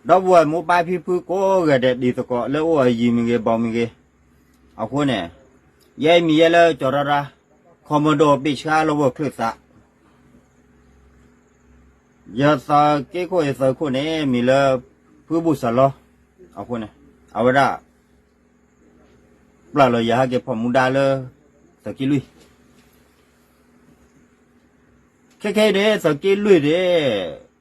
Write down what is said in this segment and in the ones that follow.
ဒီပုၢ်ဝဲၢ်မိၢ်ပၢ်ဖံဖုကိးဂၤဒဲး ဒ်သကိးလၢအိၣ်အယံၤမ့ၢ်ဂ့ၤ ဘီမ့ၢ်ဂ့ၤ, အဃိန့ၣ် ယဲအံၤမံၤယဲလၢကၠီၤရၢရၢ ခီမီဒိၣ်ဘ့ၣ်ဆှါလၢဝဲၤချ့သး ယသးက့ခိၣ်ယသးခိၣ်န့ၣ် မံၤလၢ ဖုဘူၣ်စၢ်လီၤ, အဃိန့ၣ် အဝဲဒၣ် ပျၢ်လီၤယၤဟဲက့ၤဖီၣ်မူဒါလၢ သုးက့လွံၢ်, ခဲခဲအံၤန့ၣ် သုးက့လွံၢ်န့ၣ်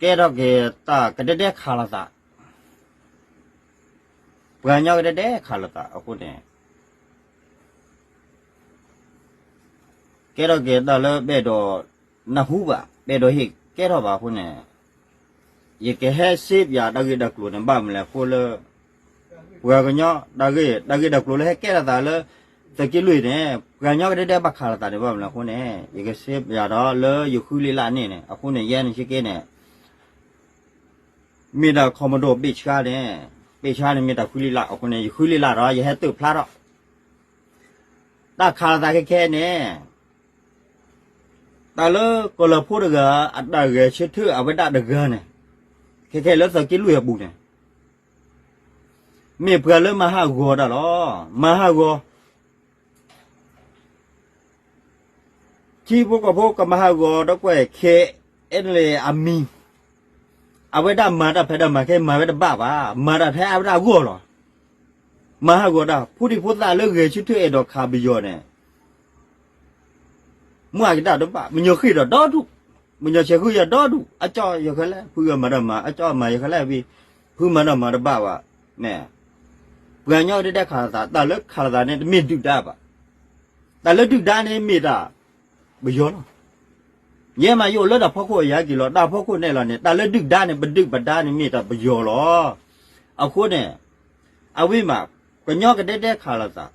ကဲထီၣ်က့ၤတၢ်ကဒဲဒဲခးလိာ်သး, ပှၤကညီကဒဲဒဲခးလိာ်သးအဃိန့ၣ် ကဲထီၣ်က့ၤတၢ်လၢပအဲၣ်ဒိးနၢ်ဟူဘၣ် ပအဲၣ်ဒိးဟ့ၣ်ကဲထီၣ်ဘၣ်အဃိန့ၣ်, ယကဟဲစ့ပယၤတၢ်ဂ့ၢ်တၢ်ကျိၤန့ၣ် ဘၣ်မနုၤလဲၣ်အဃိလၢ ပှၤကညီ တၢ်ဂ့ၢ်တၢ်ဂ့ၢ်တၢ်ကျိၤလၢဟဲကဲထီၣ်သးလၢ သုးက့လွံၢ်န့ၣ် ပှၤကညီကဒဲဒဲဘၣ်ခးလိာ်သးန့ၣ် ဘၣ်မနုၤလဲၣ်အဃိန့ၣ် ယကစ့ပယၤဒီးလၢယဃုလံလၢ်န့ၣ်န့ၣ် အဃိန့ၣ် ယဲန့ၣ်ဆ့က့န့ၣ် မ့ၢ်ဒၣ်ခီမီဒိၣ်ဘ့ၣ်ဆှါန့ၣ်, ဘ့ၣ်ဆှါန့ၣ်မ့ၢ်တၢ်ဃုလံလၢ်အဃိန့ၣ် ယဃုလံလၢ်ဒီး ယဟဲတၢၣ်ဖျါထီၣ် တၢ်ခးလိာ်သးခဲခဲန့ၣ် တၢ်လၢကီၢ်လၤဖိတဂၤ အတၢ်ဂဲၤဆၢထၢၣ်အဝဲဒၣ်တဂၤန့ၣ်, ခဲခဲလၢသုးက့လွံၢ်အပူၤန့ၣ် မ့ၢ်ပှၤလၢမၤဟးဂီၤတၢ်လီၤ. မၤဟးဂီၤ ထံဖိကီၢ်ဖိကမၤဟးဂီၤဒီးကွဲး ခဲအံၤန့ၣ်အမံၤ, အဝဲဒၣ်မၤတၢ်ဖဲဒၣ်မၤခဲ မၤဝဲတဘၣ်ဘၣ်, မၤတၢ်ဖဲအဝဲဒၣ်အဂီၢ်လီၤ. မၤဟးဂီၤတၢ် ဖိဒံဖိသၣ်လၢဂဲၤဆၢထၢၣ်အဲၣ်ဒိးခးပယီၤန့ၣ် မ့ၢ်အကတၢၢ်တဘၣ်, မညီဃ့ၢ်ဒီးဒီဒူၣ်, မညီဆဲးဃုာ်ယၤဒီဒူၣ်, အကၠီယၤခဲလၢာ်, ဖုဂၤမၤတၢ်မၤ, အကၠီမၤယၤခဲလၢာ်ဝံၤ, ဖုမၤတၢ်မၤတဘၣ်ဘၣ်, မ့ၢ် ပှၤကညီကဒဲဒဲခးလိာ်သး, တၢ်လၢခးလိာ်သးန့ၣ် တမ့ၢ်ဒုၣ်ဒါဘၣ်. တၢ်လၢဒုၣ်ဒါန့ၣ်မ့ၢ်တၢ်ပယီၤလီၤ. ယဲမးယအိၣ်လၢတၢ်ဖီခိၣ်အယၤက့ၤလီၤ, တၢ်ဖီခိၣ်နဲၣ်လီၤန့ၣ် တၢ်လၢဒုၣ်ဒါန့ၣ် ပဒုၣ်ပဒါန့ၣ်မ့ၢ်တၢ်ပယီၤလီၤ. အဃိန့ၣ် အဝံၤမး ကညီကဒဲဒဲခးလိာ်သး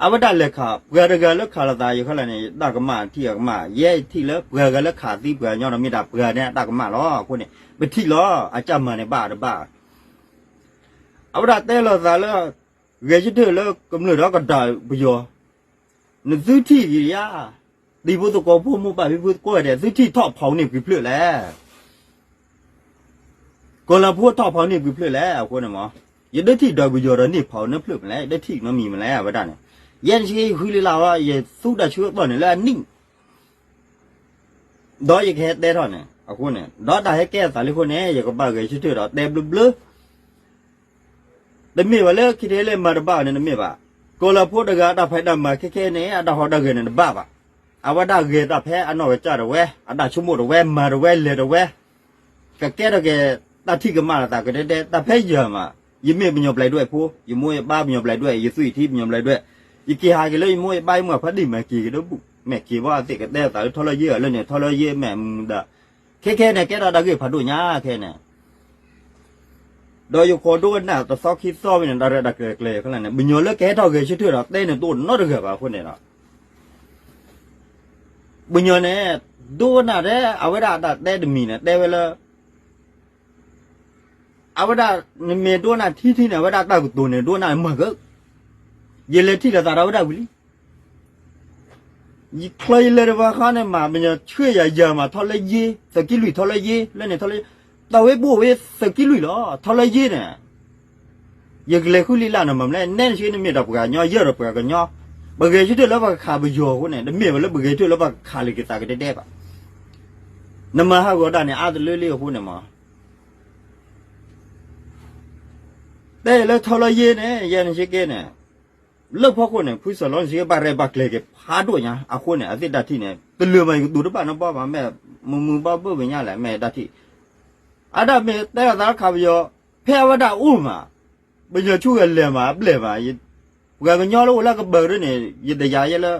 အဝဲဒၣ်လဲၤခး ပှၤတဂၤလၢခးလိာ်သးယခီလၢ်န့ၣ် တၢ်ကမၣ်ထံၣ်အကမၣ်, ယဲထံၣ်လၢပှၤဂၤလၢခးသံပှၤကညီဒီးမ့ၢ်တၢ်ပှၤန့ၣ်အတၢ်ကမၣ်လီၤ. အဃိန့ၣ် ပထံၣ်လီၤ အကၢ်မၤန့ၣ်ဘၣ်တဘၣ်. အဝဲဒၣ်တဲလိာ်သးလၢ ဂဲၤဆၢထၢၣ်လၢကမျၢၢ်ဒီးကဒါပယီၤ, နသုထံၣ်က့ၤယါ, တံၤဖိသကိးဖိမိၢ်ပၢ်ဖံဖုကိးဂၤဒဲး သုထံၣ်ထီၣ်ဖီန့ၣ်ကွံာ်ဖျၢၣ်လဲၣ် ကီၢ်လၤဖိထီၣ်ဖီန့ၣ်ကွံာ်ဖျၢၣ်လဲၣ်. အဃိန့ၣ်မး ယဒၢထံၣ်ဒီးပယီၤဒီးန့ၢ်ဖီန့ၢ်ဖျၢၣ်မနုၤလဲၣ်, ယဒၢထံၣ်နီတမံၤမနုၤလဲၣ် အဝဲဒၣ်န့ၣ်. ယဲန့ၣ်ဆ့ယဃုလံလၢ်ဝဲ ယသူတၢ်ဆၢကတီၢ်န့ၣ်လၢအနံၣ် ဒီးယကဟဲတဲထီၣ်န့ၣ် အဃိန့ၣ် ဒီးတၢ်ဟဲကဲအသးလံအဃိန့ၣ် ယကဘၣ်ဂဲၤဆၢထၢၣ်ဒီးတဲဘျၢဘျၢ တမ့ၢ်ဘၣ်လၢခံထဲလဲၣ်မၤတဘၣ်န့ၣ်တမ့ၢ်ဘၣ်. ကီၢ်လၤဖိတဂၤအတၢ်ဖံးတၢ်မၤခဲခဲန့ၣ် အတၢ်ဟီၣ်တၢ်ဂဲၤန့ၣ်တဘၣ်ဘၣ်. အဝဲဒၣ်ဂဲၤတၢ်ဖဲအနီၢ်ကစၢ်တဝဲ, အတၢ်ဆိကမိၣ်တဝဲ, မၤတဝဲ, လဲၤတဝဲ, ကကဲထီၣ်က့ၤတၢ်ထံၣ်ကမၣ်လိာ်သးကဒဲဒဲ, တၢ်ဖဲယၤမး, ယမ့ၢ်ပညီပျဲၢ်ဒွဲၣ်ဖိ, ယမိၢ်ယပၢ်ပညီပျဲၢ်ဒွဲၣ်, ယသွံၣ်ထံပညီပျဲၢ်ဒွဲၣ်, ယက့ၤဟးက့ၤလၢယမိၢ်ယပၢ်ယမုၢ်ဖးဒံၣ် မ့ၢ်က့ၤကဒီးဘူး, မ့ၢ်က့ၤဘၣ်သ့ၣ်ကတဲသးလၢထီလၢယ့ၢ်အလၢန့ၣ် ထီလၢယ့ၢ်မ့ၢ်မူဒါ ခဲခဲန့ၣ် ကဲထီၣ်တၢ်ဂ့ၢ်ဖးဒိၣ်ညါခဲန့ၣ် ဒီးယခိးဒိကနၣ်တသီခံသီဝံၤန့ၣ် တၢ်ရဲၣ်တၢ်ကျဲၤကျဲၤခဲလၢာ်န့ၣ် ပညီလၢကဟဲထီၣ်ဂဲၤဆၢထၢၣ်ဒီးတဲန့ၣ်တအိၣ်နီတဂၤဘၣ်အဃိန့ၣ်ဒီး ပညီန့ၣ် ဒိကနၣ်ထဲအဝဲဒၣ်အတၢ်တဲတမံၤန့ၣ် တဲဝဲလၢ အဝဲဒၣ် နမ့ၢ်ဒိကနၣ်ထံထံန့ၣ် အဝဲဒၣ်တၢ်ကတိၤန့ၣ် ဒိကနၣ်မၤကၢ ယလဲၤထံၣ်လိာ်သးဒီးအဝဲဒၣ်ဝံၤလံ ယချီယလဲၤတဘၣ်ဃီန့ၣ်မး ပညီဆှၢယၤယၤမး ထီလၢယ့ၢ် သုးက့လွံၢ်ထီလၢယ့ၢ် လၢန့ၣ်ထီလၢယ့ၢ် တၢ်ဝဲဘိၣ်ဝဲသုးက့လွံၢ်လီၤ ထီလၢယ့ၢ်န့ၣ် ယကလဲၤဃုလံလၢ်န့ၣ်မး မ့ၢ်လဲၣ် နဲနဆ့နမ့ၢ်တၢ်ပှၤကညီ ယဲၢ်ဒီးပှၤကညီ ပဂဲၤဆၢထၢၣ်လၢပကခးပယီၤအဃိန့ၣ် တမ့ၢ်ဝဲလၢပဂဲၤဆၢထၢၣ်လၢပကခးလၢက့ၤသးကဒဲဒဲဘၣ် နမၤဟးဂီၤတၢ်န့ၣ် အါတလၢလံအဃိန့ၣ်မး တဲလၢထီလၢယ့ၢ်န့ၣ် ယဲနဆ့က့န့ၣ် လၢဖီခိၣ်န့ၣ် ဖုစၢ်လီၤနဆ့က့ ဘၣ်ရဲၣ်ဘၣ်ကျဲၤက့ၤဖးဒိၣ်ညါ အဃိန့ၣ် အသ့ၣ်တၢ်ထံၣ်န့ၣ် တလၢာ်မး ယကတိၤတဘၣ်နီတဘျီဘၣ် မ့ၢ်မုာ်မုာ်ဘၣ်ဘၣ်ဝဲညါလဲၣ် မ့ၢ်တၢ်ထံၣ် အတၢ်မ့ၢ်တဲလီၤသးလၢခးပယီၤ ဖဲအဝဲဒၣ်အိၣ်မး ပညီဆူၣ်ဂဲၤလဲၤမး အဘျဲၣ်မး ပှၤကညီလၢအိၣ်လၢကဘၢၣ်ရၢန့ၣ် ယတယာ်ယဲလၢ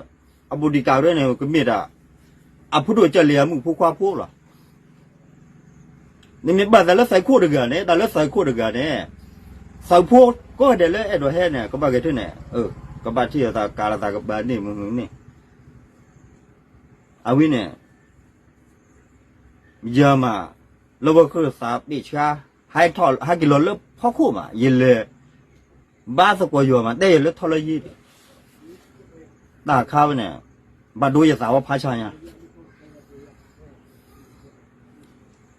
အဘူးဒံးကးရၢန့ၣ် ကမ့ၢ်ဒၣ် အဖိဒိၣ်ကၢ်လံၤအမုၣ်ဖိခွါဖိလီၤ. နမ့ၢ်ဘၣ်သးလၢသုးခိၣ်တဂၤန့ၣ် တၢ်လၢသုးခိၣ်တဂၤန့ၣ် သုးဖိကိးဂၤဒဲးလၢအဲၣ်ဒိးဟဲန့ၣ် ကဘၣ်ဂဲၤဆၢထၢၣ်န့ၣ် ကဘၣ်ထံၣ်လိာ်သးကးလိာ်သးကဘၣ်န့ၣ်မုာ်မုာ်န့ၣ် အဝဲန့ၣ် ယၤမး လၢဝဲဃုာ်သးပ့ၢ်ဆှါ ဟဲက့ၤလီၤလၢဖီခိၣ်မး ယလဲၤ ဘါသကိးယွၤမး တဲယၤလၢထီလၢယ့ၢ် တၢ်ခါဝဲန့ၣ် ဘၣ်ဒိယသးဝဲဖးဆါညါ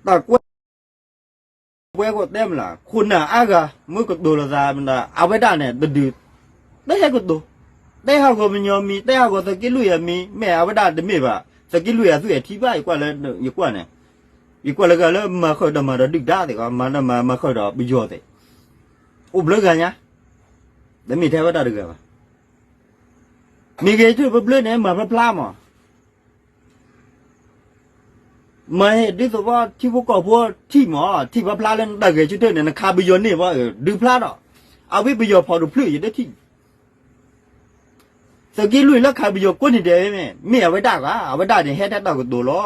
တၢ်ကွဲ ကဲကီးတဲမလၢ ခိၣ်နၢ်အါဂၤ မ့ၢ်ကတိၤလိာ်သးမတၤ အဝဲဒၣ်န့ၣ် တဒုး တဲဟဲကတိၤ, တဲဟးဂီၤပညီမံၤ တဲဟးဂီၤသုးက့လွံၢ်အမံၤ မ့ၢ်အဝဲဒၣ်တမ့ၢ်ဘၣ် သုးက့လွံၢ်အသုးအဲၣ်ထံဘၣ် ယကွၢ်လၢ ယကွၢ်န့ၣ်, ယကွၢ်လၢဂၤလၢမၤဃုာ်ဒီးမၤဒီးဒုၣ်ဒါသ့ၣ်ဂီၢ် မၤဒီးမၤ မၤဃုာ်ဒီးပယီၤသ့ၣ်, အိၣ်ဘျၢဂၤညါ, တမ့ၢ်ထဲဝဲဒၣ်တဂၤဘၣ်. မ့ၢ်ဂ့ၤထၢၣ်ဘျၢဘျၢန့ၣ် မၤဖျါဖျါမး မၤဟ့ၣ်ဒုးသဝီထံဖိကီၢ်ဖိထံၣ်မး ထံၣ်ဖျါဖျါလၢနတၢ်ဂဲၤဆၢထၢၣ်န့ၣ် နခးပယီၤန့ၢ်ဘၣ် ဒုးဖျါဒီး, အဝဲပယီၤဖီၣ်တဖျၢၣ်ယတထံၣ်, သုးက့လွံၢ်လၢခးပယီၤကိးနံၤဒဲးမ့ၢ် မ့ၢ်အဝဲဒၣ်ဂၤ အဝဲဒၣ်န့ၣ် ဟဲထဲတၢ်ကတိၤလီၤ.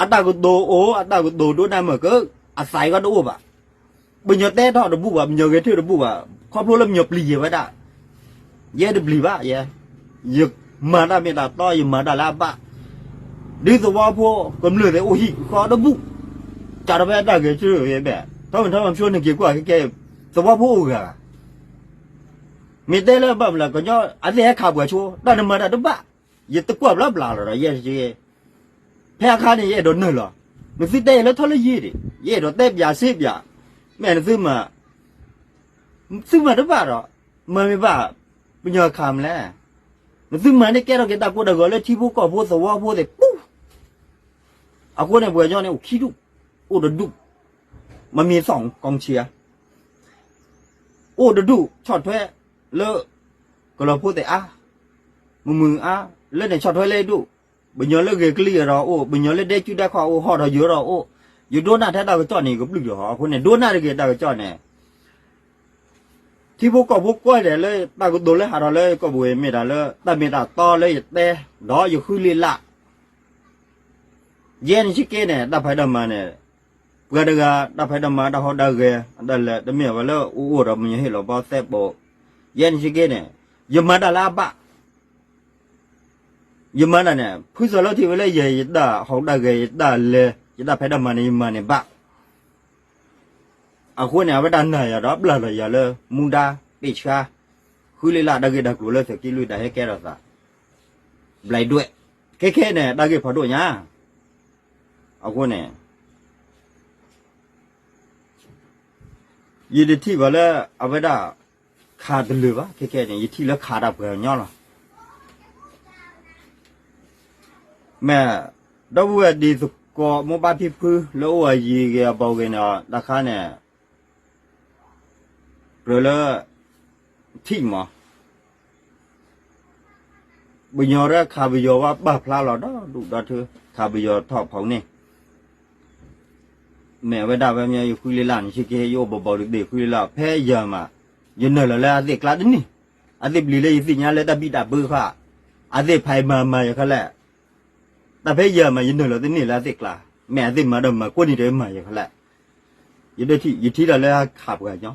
အတၢ်ကတိၤအိၣ် အတၢ်ကတိၤဒိကနၣ်မုာ်က့ၤ အသးအံၤကီတအိၣ်ဘၣ်. ပညီတဲထီၣ်တဘူၣ်ဘၣ် ပညီဂဲၤထၢၣ်တဘူၣ်ဘၣ် ခီဖျိလၢပညီပျံၤယဲၢ်ဝဲဒၣ် ယဲတပျံၤဘၣ်ယဲ, ယမၤတၢ်မ့ၢ်တၢ်တီ ယမၤတၢ်လၢအဘၣ်, ဒုးသဝီဖိကမျၢၢ်သ့ၣ်အိၣ်ဟံၣ်ဃီတဘူၣ်, ကးထီၣ်ဖဲတၢ်ဂဲၤဆၢထၢၣ်ဖဲဘၣ် ထီမ့ၢ်ထီမ့ၢ်ဖျိန့ၣ်က့ၤကွၢ်ခဲကဲ, သဝီဖိအိၣ်ဂၤ, မ့ၢ်တဲလၢဘၣ်မနုၤလဲၣ် ကညီအသ့ၣ်ဟဲခးပှၤဆိ တၢ်နမၤတၢ်တဘၣ်, ယတကွၢ်ဘျီဘျီလီၤဒီး ယဲ ဖဲအခါန့ၣ် ယအဲၣ်ဒိးနုာ်လီၤ, နသုတဲယၤလၢထီၣ်လၢယံၤဒံး ယအဲၣ်ဒိးတဲပၠးစ့ပၠး, မ့ၢ်နသုမၤ သုမၤတဘၣ်ဒီး မၤမ့ၢ်ဘၣ် ပညီခးမလဲၣ်, နသုမၤန့ၣ်ကဲထီၣ်က့ၤတၢ်ကိၢ်တၢ်ဂီၤလၢထံဖိကီၢ်ဖိသဝီဖိသ့ၣ်ပူၤ, အဃိန့ၣ် ပှၤကညီန့ၣ်အိၣ်ခံဒူၣ်, အိၣ်တဒူၣ်, မမ့ၢ်သီၣ်ကီဆံးဧါ အိၣ်တဒူၣ်ဆီၣ်ထွဲလၢ ကလီၤဖိသ့ၣ်အါ, မုာ်မုာ်အါ, လၢန့ၣ်ဆီၣ်ထွဲလၢဒိၣ်, ပညီလၢဂ့ၤကလံၣ်အဒီးအိၣ်, ပညီလၢဒဲကၠူဒဲခီၣ်အိၣ် ဟီၣ်ဒီးယၢၤဒီးအိၣ်, ယဒိကနၣ်ထဲတၢ်ကစီၣ်န့ၣ် ယကဘျုးဒီးဟီ အဃိန့ၣ် ဒိကနၣ်တဂ့ၤတၢ်ကစီၣ်န့ၣ်, ထံဖိကီၢ်ဖိကွၢ်ဒဲးလၢတၢ်ကတိၤလၢဟးထီၣ်လၢကီၢ်ပူၤဝဲမ့ၢ်တၢ်လၢ တၢ်မ့ၢ်တၢ်တီလၢယတဲ, ဒီးယဃုလ့လး ယဲန့ၣ်ဆ့က့န့ၣ် တၢ်ဖံးတၢ်မၤန့ၣ်, ပှၤတဂၤ တၢ်ဖံးတၢ်မၤ တၢ်ဟူးတၢ်ဂဲၤ တၢ်လဲၤ တမ့ၢ်ဝဲလၢအိၣ်အိၣ်ဒီးမညီဟ့ၣ်လီၤဘီသဲးပိာ်, ယဲန့ၣ်ဆ့က့န့ၣ်, ယမၤတၢ်လၢအဘၣ်, ယမၤတၢ်န့ၣ် ဖုသးလီထံဝဲလၢယဲ ယတၢ်ဟူးတၢ်ဂဲၤ ယတၢ်လဲၤ ယတၢ်ဖံးတၢ်မၤန့ၣ် ယမၤန့ၢ်ဘၣ် အဃိန့ၣ် အဝဲဒၣ်နာ်ယၤဒီးပျၢ်လီၤယၤလၢ မူဒါ ပ့ၢ်ဆှါ, ဃုလ့လၢတၢ်ဂ့ၢ်တၢ်ကျိၤလၢသုးက့လွံၢ်တၢ်ဟဲကဲထီၣ်သး, ဘျဲးဒွဲၣ်, ခဲခဲန့ၣ် တၢ်ဂ့ၢ်ဖးဒိၣ်ညါ, အဃိန့ၣ် ယတထံၣ်ဘၣ်လၢအဝဲဒၣ် ခးတလၢာ်ဘၣ် ခဲခဲန့ၣ် ယထံၣ်လၢခးတၢ်ပှဲၤညီလီၤ. မ့ၢ် ဒီပုၢ်ဝဲၢ်ဒ်သကိးမိၢ်ပၢ်ဖံဖုလၢအိၣ်အယံၤဂ့ၤအဘီဂ့ၤန့ၣ် တၢ်ခါန့ၣ် ကြၢးလၢ ထံၣ်မး ပယီၤရဲၣ်ခးပယီၤဝဲပာ်ဖျါလီၤဒီဒူၣ်ဒီထၢ ခးပယီၤထီၣ်ဖီန့ၣ် မ့ၢ်အဝဲဒၣ်ဝဲမ့ၢ် ယဃုလ့လၢ်န့ၣ် ဆ့က့ ယအိၣ်ဘီဘီတဘ့ၣ်ဃုလ့လၢ် ဖဲယၤမး ယနုာ်လီၤလၢအသ့ၣ်ကျါတန့ၢ်, အသ့ၣ်ပျံၤလၢယသ့ၣ်ညါလၢတၢ်ဘံၣ်တၢ်ဘၢဃာ်, အသ့ၣ်ဖးမၤမၤယၤခဲလၢာ်, တၢ်ဖဲယၤမး ယနုာ်လီၤတန့ၢ်လၢအသ့ၣ်ကျါ, မ့ၢ်အသ့ၣ်မၤဒီးမၤကိးနံၤဒဲးမၤယၤခဲလၢာ်, ယဒၢထံၣ် ယထံၣ်တၢ်လၢခးပှၤကညီ,